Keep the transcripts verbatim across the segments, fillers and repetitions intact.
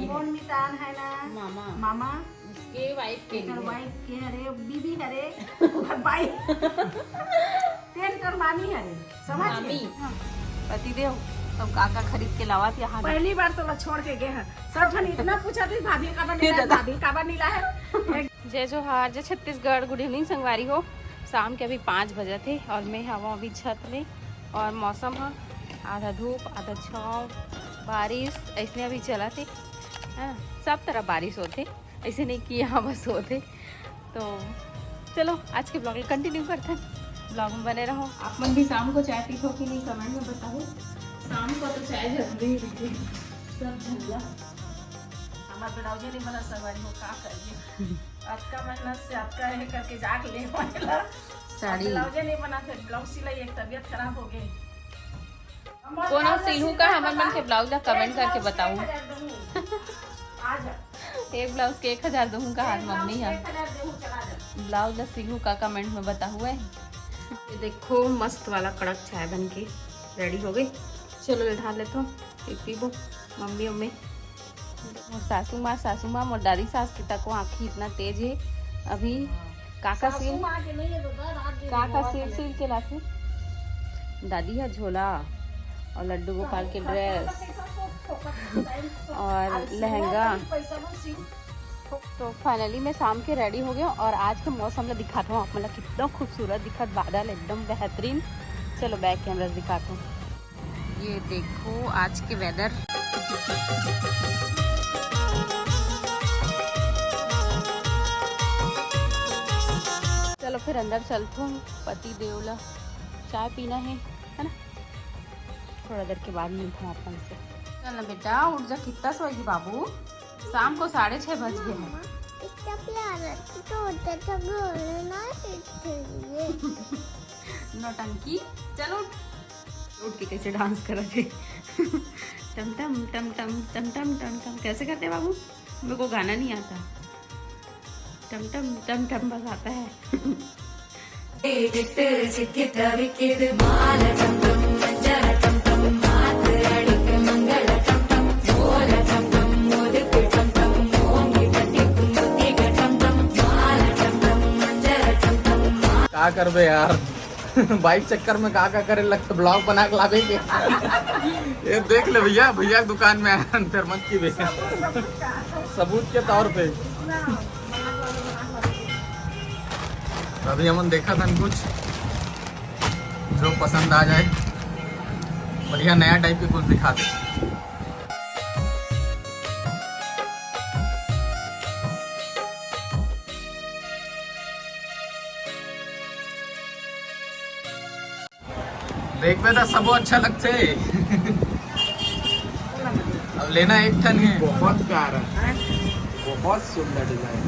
कौन मितान है ना? मामा। मामा। उसके वाइफ के लिए। वाइफ के हरे, बीबी हरे, भाई। तेन तोर मामी हरे, समझ मामी। गए? हाँ। पति देव, तब का का खरीद के लावत यहाँ? पहली बार तोला छोड़ के गए हैं। सब जन इतना पूछा थी, भाभी काबर नहीं लाए, भाभी काबर नहीं लाए। जय जोहार, जय छत्तीसगढ़, गुड इवनिंग संगवारी हो। शाम के अभी पाँच बजे थे और मैं हवा अभी छत में और मौसम ह आधा धूप आधा छाँव, बारिश ऐसने अभी चलत हे। हाँ, सब तरफ बारिश होथे, ऐसे नहीं कि यहाँ बस होथे। तो चलो आज के ब्लॉग ल कंटिन्यू करथन, ब्लॉग में बने रहो। आप मन भी शाम को चाय पीथो कि नहीं कमेंट में बताओ। शाम को तो चाय जरूरी होथे सब झन ला। हमार ब्लाउज नहीं बना सवारी हो, का करिए? अतका मेहनत से अतका है करके जाके ले वाला साड़ी। ब्लाउज नहीं बना, फिर ब्लाउज सिलाई एक तबीयत खराब हो गई। कोनो सिलहू का हमर मन के ब्लाउज ला कमेंट करके बताऊ। एक ब्लाउज के एक हजार दूंगा हाथ मम्मी हा। ब्लाउज ला सिलहू का कमेंट में बताऊ है। ये देखो मस्त वाला कड़क चाय बन के रेडी हो गई। चलो ले ढाल लेथो, एक पीबो मम्मी उम्मी। मोर सासू माँ, सासू माँ, मोर दादी सास के तको आँखी इतना तेज है। अभी काका सील, काका सील सील के लाथे। दादी हा झोला और लड्डू गोपाल के ड्रेस और लहंगा। तो फाइनली मैं शाम के रेडी हो गया और आज के मौसम ला दिखाता हूँ आप, मतलब कितना खूबसूरत दिखत, बादल एकदम बेहतरीन। चलो बैक कैमरा से दिखाता हूँ। ये देखो आज के वेदर। चलो फिर अंदर चलथो, पति देव ला चाय पीना है, है ना? थोड़ा देर के बाद मिलता हूँ अपन से। चल ना बेटा, उठ जा, कितना सोएगी बाबू? शाम को साढ़े छह बज गए हैं। इतना प्यारा तो होता था, घर ना इतने। नौटंकी। चलो उठ के कैसे डांस कर रहे। टम टम टम टम टम टम टम टम। कैसे करते बाबू? मेरे को गाना नहीं आता। टम टम टम टम बस आता है। का करबे यार, बाइक चक्कर में का का करे लगथे, ब्लॉग बना के लावे के। ये देख ले भैया, भैया के दुकान में आया, फिर मत की बे। सबूत के तौर पे। अभी हमन देखत हन कुछ जो पसंद आ जाए, बढ़िया नया टाइप के कुछ दिखा दे। देखबे त सबो अच्छा लगथे। अब लेना एक ठन है। बहुत प्यारा, बहुत सुंदर डिजाइन।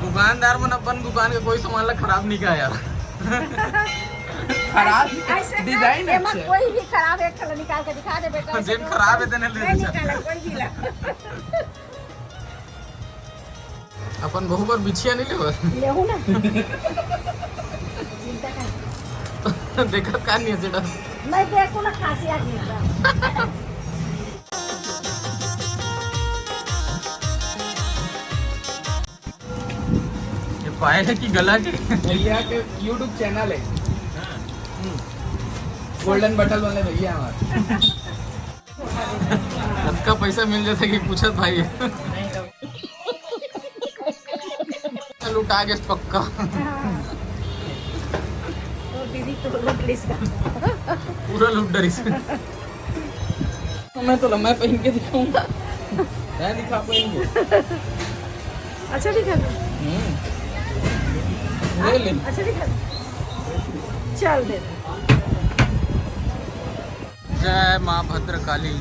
दुकानदार मन अपन दुकान के कोई सामान ला खराब नहीं कहा यार। खराब ऐसे, ऐसे डिजाइन एमा अच्छा है। कोई भी खराब एक ठन निकाल के दिखा दे बेटा। जेन खराब है तेने ले नहीं ले जा। निकाला, कोई भी ला। अपन बहू बर बिछिया नहीं लेबर? लेहू ना। चिंता कर। देखत का नहीं है जेटा? मैं देखो ना खांसी आ गई एकदम। ये पायल है कि गला के? भैया के YouTube चैनल है। हम्म। गोल्डन बटल वाले भैया हमारे। अतका पैसा मिल जाता कि पूछत भाई। लुटा गए पक्का। तो दीदी तो लूट लिस का। पूरा लूट डरिस। तो मैं तो लम्बा पहन के दिखाऊंगा। मैं दिखा पाएंगे। अच्छा दिखा दो। हम्म। ले ले। अच्छा दिखा दो। चल दे। जय माँ भद्रकाली।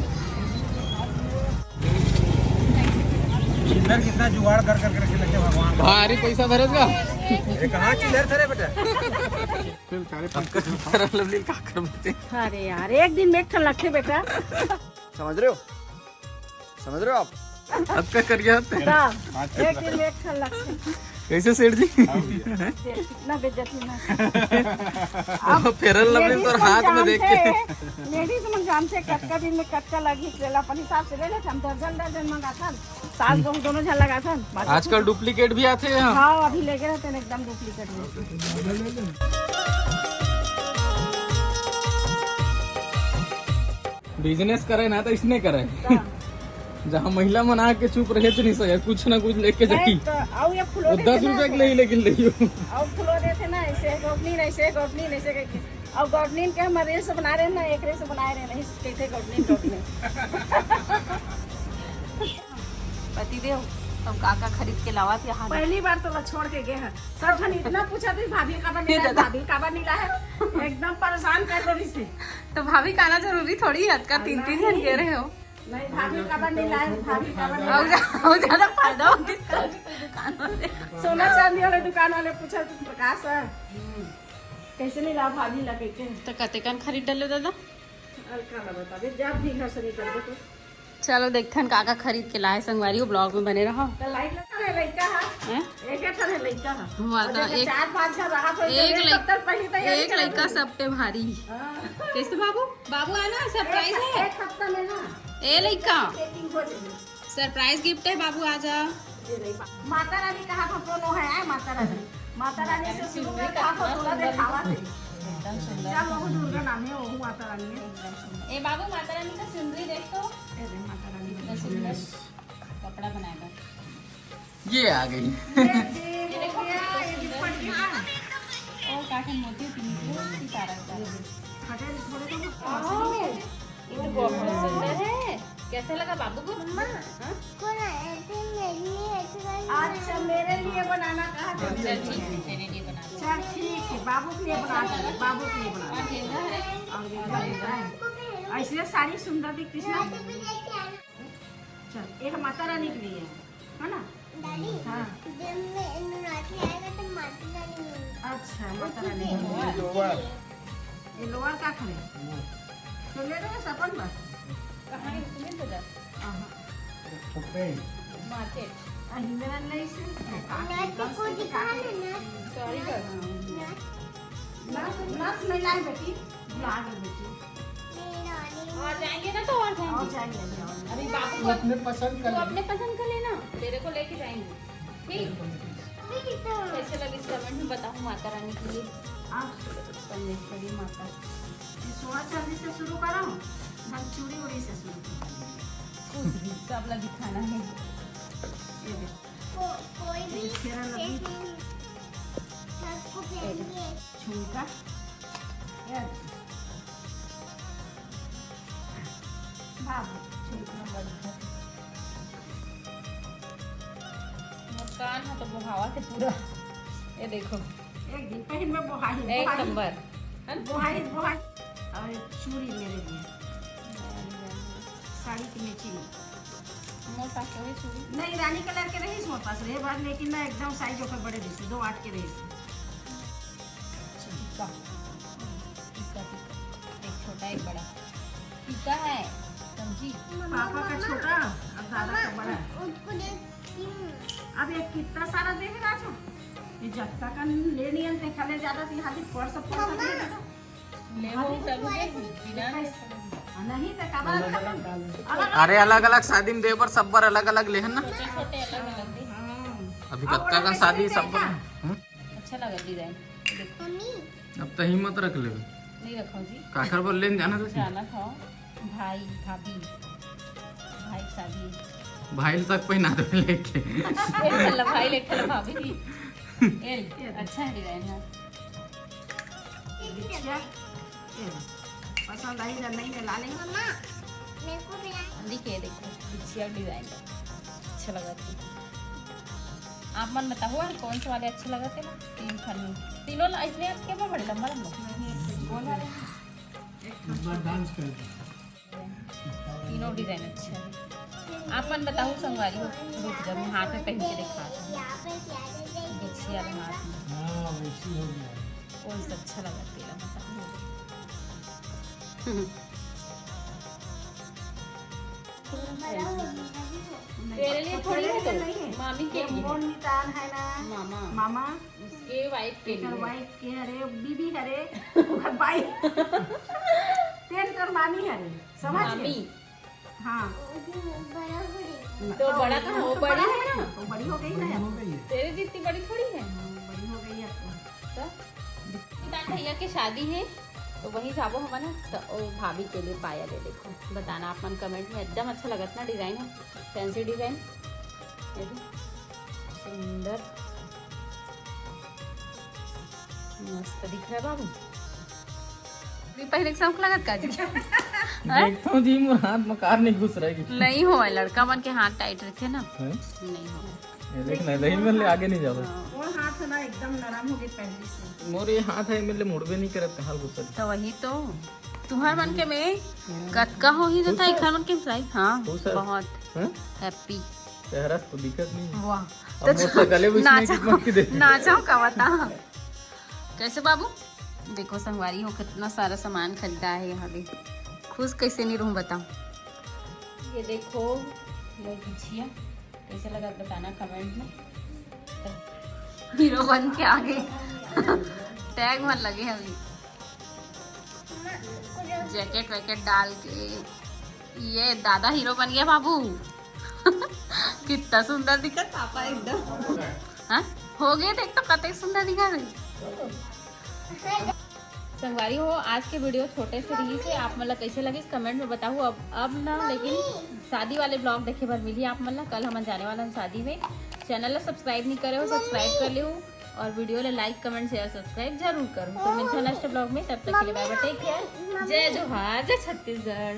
चिल्लर कितना जुगाड़ कर कर करके लगे भगवान। भारी पैसा धरेगा। ये कहाँ चिल्लर धरे बेटा? फिर साढ़े पाँच सौ। अतका लवली का कर बते। अरे यार, एक दिन में एक ठन लगथे बेटा। समझ रहे हो? समझ रहे हो आप? अतका करिया होते। हाँ, एक दिन में एक ठन लगथे। कैसे सेठ जी? कितना बेइज्जती ना। अब फेरल लवली लेडीज तोर मन हाथ में देख के। लेडीज मन जानथे कतका दिन में कतका लगही, तेला अपन हिसाब से ले लेथन, हम दर्जन दर्जन मंगाथन, सास बहू दोनों झन लगाथन। बाकी आजकल डुप्लीकेट भी आथे यहाँ। हाँ, अभी लेके रहते हैं एकदम डुप्लीकेट में। बिजनेस करे ना तो इसने करे। हाँ। जहाँ महिला मन आके चुप रहे तो नहीं सके, कुछ ना कुछ लेके जाही। नहीं तो, अउ ये फुलो वो देथे दस ना, रुपया के ले ही, लेकिन ले ही। अउ फुलो देथे ना, ऐसे गोटनी, ऐसे गोटनी, ऐसे करके। अउ गोटनी के हम रील्स बना रहे हैं ना, एक रील्स बना रहे हैं, नहीं कहते गोटनी, गोटनी। पतिदेव, तब का का खरीद के लावत यहाँ? पहली बार तो छोड़ के गए हैं, सब जन इतना पूछा थी, भाभी काबर नहीं लाए, भाभी काबर नहीं लाए, एकदम परेशान कर दे रही से। तो भाभी का आना जरूरी थोड़ी है, अतका तीन तीन जन गे रहे हो। नहीं, भाभी काबर नहीं लाए, भाभी काबर नहीं अउ लाए। जा-, अउ ज्यादा फायदा हो किसका दुकान वाले। सोना चांदी वाले दुकान वाले पूछा तू प्रकाश है, कैसे नहीं ला भाभी ला के? तो कतेकन खरीद डालो दादा? अउ का ला बता दे, जब भी घर से निकल गए तो। चलो देखथन का का खरीद के लाए संगवारी हो, ब्लॉग में बने रहो। तो लाइट लगा है लइका है। हैं? एक एक ठन लइका है। हुआ और तो देखा एक, चार पांच झन रहा तो एक एक लइक-, सबतर पहली तैयारी एक करा लइका दो। सब पे भारी। हाँ। कैसे बाबू? बाबू आना, सरप्राइज एक, है। एक हफ्ता में ना ए लइका, पैकिंग हो जाएगी। सरप्राइज गिफ्ट है बाबू, आजा। ये नहीं बा-, माता रानी कहा तो कोनो है, आए माता रानी। माता रानी से शुरू में कहा तो तोला देखावा थे। एकदम सुंदर। चल, वो दुर्गा नाम है, वो माता रानी है। एकदम सुंदर। ए बाबू, माता रानी का चुनरी देख तो। ए दे, माता रानी का इतना सुंदर कपड़ा बनाएगा। ये आ गई। ये देखो, ये देखो, कितना सुंदर। ओ, काहे मोती उती निकले, इसी सारा का। फटे थोड़े तो ओ, ये बहुत सुंदर है। कैसा लगा बाबू को? मम्मा, हाँ? कौन आया था? मेरे लिए ऐसे करना अच्छा, है। मेरे लिए बनाना कहा था। चल, ठीक है, तेरे लिए बना दो। चल, ठीक है, बाबू के लिए बना दो, बाबू के लिए बना दो। और गेंदा है? और गेंदा, गेंदा है। ऐसे साड़ी सुंदर दिखती है ना? मैं तो भी लेके आना। चल, एक माता रानी के लिए है, है ना? दादी, हाँ। जब मैं नवरात्रि आएगा तो माता रानी होंगी। अच्छा, माता रानी होंगी। ये लोअर। ये लोअर का खड़े? तो ले लो सपन बस। कहाँ है? सुनील दादा? हाँ। मार्केट। आ, हिंदन नहीं से? मैं तो कुछ दिखा लेना। सॉरी कर। ना, ना, नहीं लाए बेटी। भुला गई बेटी। आ जाएंगे ना तो और जाएंगे। और जाएंगे, अभी और। अभी बाबू वो को अपने पसंद का तू ले। अपने पसंद का लेना, तेरे को लेके जाएंगे, ठीक? अभी तो कैसे लगी कमेंट में बताओ माता रानी के लिए। आप परमेश्वरी माता। ये सोना चांदी से शुरू करो, हम चूड़ी उड़ी से शुरू करो। कुछ भी, सब ला दिखाना है। ये देखो। को-, कोई भी ये फेयर लवली। एक मिनट। सबको पहनिए। झुमका। ये बाबू, झुमका बंद कर। मुस्कान है तो बोहावा के पूरा। ये देखो। एक दिन पहन में बोहाई, एक बोहाई। नंबर। है ना? Bohai, Bohai. और चूड़ी मेरे लिए। साड़ी की मैचिंग। मोर पास वही चूड़ी। नहीं, रानी कलर के रहीस मोर पास रहे बार, लेकिन ना एकदम साइज ओकर बड़े रहीस, दो आठ के रहीस। टीका। टीका, टीका। एक छोटा, एक बड़ा। टीका है, समझी? पापा का छोटा और दादा का बड़ा। उसको देख, अब ये कितना सारा दे दे राजू। ये जत्ता का ले नहीं आनते, खाले ज्यादा थी, हाथी पर्स, पर्स दे दे। ले वो तब दे, बिना नहीं तो काबर अलग अलग। अरे अलग अलग शादी में दे बर सब बर अलग अलग लेहन ना। छोटे छोटे अलग अलग दे। हाँ। अभी कतका कन शादी सब बर। हम्म? अच्छा लगा डिजाइन। मम्मी। अब तो हिम्मत रख ले। नहीं रखो जी। काकर बोल लेन जाना तो। जाना था। भाई, भाभी, भाई शादी। भाई तक पहना दे लेके। एक ठला भाई, एक ठला भाभी। एल, अच्छा है डिजाइन है। ये क्या? ये पसंद आई या नहीं, मैं ला लेंगे। मम्मा, मेरे को भी ला। दिखे, देखो, बिछिया डिजाइन है। अच्छा लगा थी। आप मन बताओ यार, कौन से वाले अच्छे लगा थे ना? तीन खाली। तीनों ला-, इसमें आपके में बड़े लंबा लंबा। गोल वाले। इस बार डांस कर दे। तीनों डिजाइन अच्छा है। आप मन बताओ संगवारी हो, रुक जा, मैं हाथ में पहन के दिखा दूँ। बिछिया वाला हाथ में। हाँ, वैसी हो गया। कौन सा अच्छा लगा तेरा, बताओ। तेरे लिए थोड़ी तेरे है लिए तो, नहीं है। मामी के ये लिए। मोन मितान है ना, मामा, मामा, उसके वाइफ के तेकर लिए। वाइफ के, अरे बीबी, अरे ओकर वाइफ। तेन तोर मामी, अरे समझ मामी। गए? हाँ। तो बड़ा कहाँ, वो बड़ी है ना। वो बड़ी हो गई ना। तेरे जितनी बड़ी थोड़ी है। हाँ, बड़ी हो गई अब तो। तो मितान भैया के शादी है, तो वहीं जाबो हमन। तो ओ भाभी के लिए पायल है, देखो, बताना आप मन कमेंट में। एकदम अच्छा लगत ना डिजाइन है, फैंसी डिजाइन। ये भी सुंदर, मस्त दिख रहा है बाबू। भी पहले के शौक लगत का जी? देखता हूँ जी, मोर हाथ में कार नहीं घुस रही। नहीं हो, लड़का मन के हाथ टाइट रखे ना, हैं? नहीं हो। ये देख ना, दही में ले आगे नहीं जावे। वो हाथ ना एकदम नरम हो गई पहले से। मोर ये हाथ है, मेरे मुड़बे नहीं करत, कहाँ घुस रही। तो वही तो, तुहर मन के में कतका हो ही जाता है, घर मन के साइज। हाँ, हो सर। बहुत हैं? हैप्पी। चेहरा तो दिखत नहीं। वाह, अब मोर से गले भी इसमें नाचा, कितना की दे। नाचा का बता। कैसे बाबू? देखो संगवारी हो, कितना सारा सामान खरीदा है यहाँ भी। खुश कैसे नहीं रहूँ बताओ। ये देखो मोर बिछिया, कैसे लगा बताना कमेंट में। हीरो बन के आगे। टैग मन लगे हैं अभी, जैकेट वैकेट डाल के। ये दादा हीरो बन गया बाबू। कितना सुंदर दिखत पापा एकदम। हाँ, हो गए, देख तो कते सुंदर दिखा रही। संगवारी हो, आज के वीडियो छोटे से रही से, आप मन ला कैसे लगिस कमेंट में बताओ। अब अब ना, लेकिन शादी वाले ब्लॉग देखे बर मिली आप मन ला। कल हमन जाने वाला हन शादी में। चैनल ला सब्सक्राइब नहीं करे हो, सब्सक्राइब कर लियो और वीडियो ला लाइक, कमेंट, शेयर, सब्सक्राइब जरूर करो। तो मिलते हैं नेक्स्ट ब्लॉग में, तब तक के लिए बाय बाय, टेक केयर, जय जोहार, जय छत्तीसगढ़।